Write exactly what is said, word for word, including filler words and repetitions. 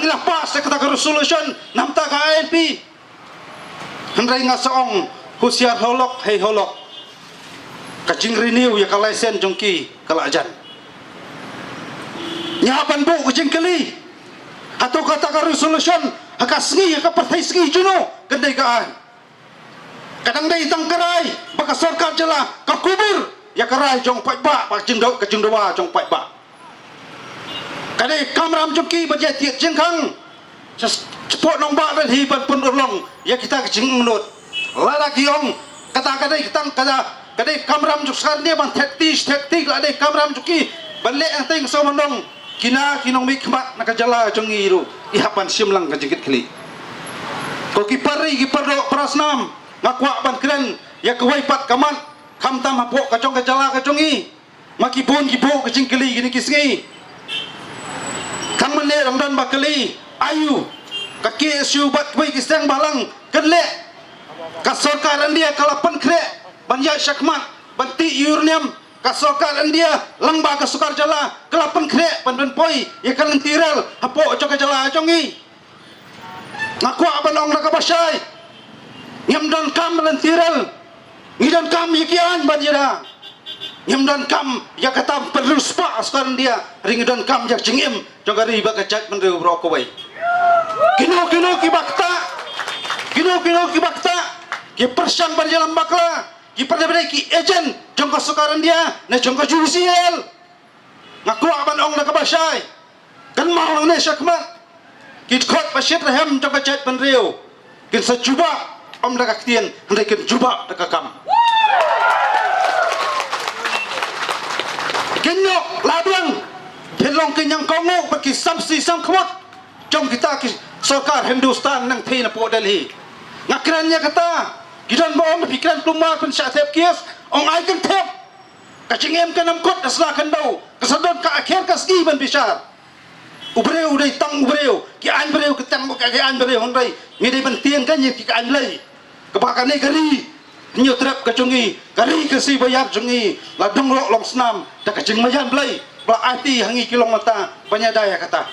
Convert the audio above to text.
Ka pass ïa kata ka resolution namar ka I L P. Hynrei nga sa ong, husiar holok hei holok. Ka jingrenew ïa ka license jong ki ka la jan. Ngi hap ban buh ka jingkylli. Hato kata ka resolution ha ka sngi, ha ka pyrthei sngi jong no kan dei ka aiñ? Ka dang dei tang ka rai ba ka sorkar jylla ka kubur ïa ka rai jong paidbah, ba ka jingdawa, ka jingdawa jong paidbah. Ka dei kamram jong ki ban ïa tied jingkhang. Sha, shapoh nongbah Delhi ban pynurlong ïa kita ki jingangnud. Lada ki ong kata ka dei, tang kata ka dei kamram jong sorkar India ban thep ti, thep ti, la dei kamram jong ki ban leh hangtei, nga sngewbha ban ong, kine ki nongmihkhmat na ka jylla jong ngi ruh ki hap ban shim lang ka jingkitkhlieh. Ko ki para ri, ki para doh para snam, nga kwah ban kren ïa kawei pat ka mat, khamtam hapoh ka jong ka jylla ka jong ngi. Ma ki bun ki buh ka jingkylli kine ki sngi. Tang mynne dang don ba kylli, aiu ka K S U bad kiwei ki seng bhalang kan leh? Ka sorkar India ka la pynkhreh ban ïaid shakhmat ban tih uranium. Ka sorkar India lyngba ka sorkar jylla ka la pynkhreh ban pynpoi ïa ka lynti rel hapoh jong ka jylla jong ngi. Nga kwah ban ong da kaba shai, ngim donkam lynti rel. Ngi donkam ïa ki aiñ ban ïada. Ngim donkam ïa kata ban pynriewspah sorkar India, hynrei ngi donkam ïa ka jingim jong ka ri bad ka jaitbynriew baroh kawei. Kino kino kiba ktah, kino kino kiba ktah, ki pyrshang ban ïalam bakla, ki pyrshang ban dei ki agent jong ka sorkar India ne jong ka U C L. Nga kwah ban ong da kaba shai, kynmaw nangne shakhmat, ki dkhot ba shitrhem jong ka jaitbynriew kin sa jubab, ym da ka ktien, hynrei kin jubab da ka kam. Kin ïoh la biang, kin long ki ñiangkong bad ki samsi samkhmat jong kita ki sorkar Hindustan nangthei napoh Delhi. Nga kren ïa kata, ki don ba ong phi kren kulmar, phin shah thep case, ong ai kan thep. Ka jingim kan ym kut da sla khyndew, ka sa don ka akher ka sngi ban bishar. U briew u dei tang u briew, ki aiñ briew ki tang ki aiñ briew, hynrei ngi dei ban tieng kane ki aiñ Blei. Kaba kane ka ri Hynñiewtrep ka jong ngi, ka ri Khasi baïar jong ngi, la dang long long snam da ka jingmaïan Blei ba la aiti ha ngi ki long nata ban ïada ïa kata.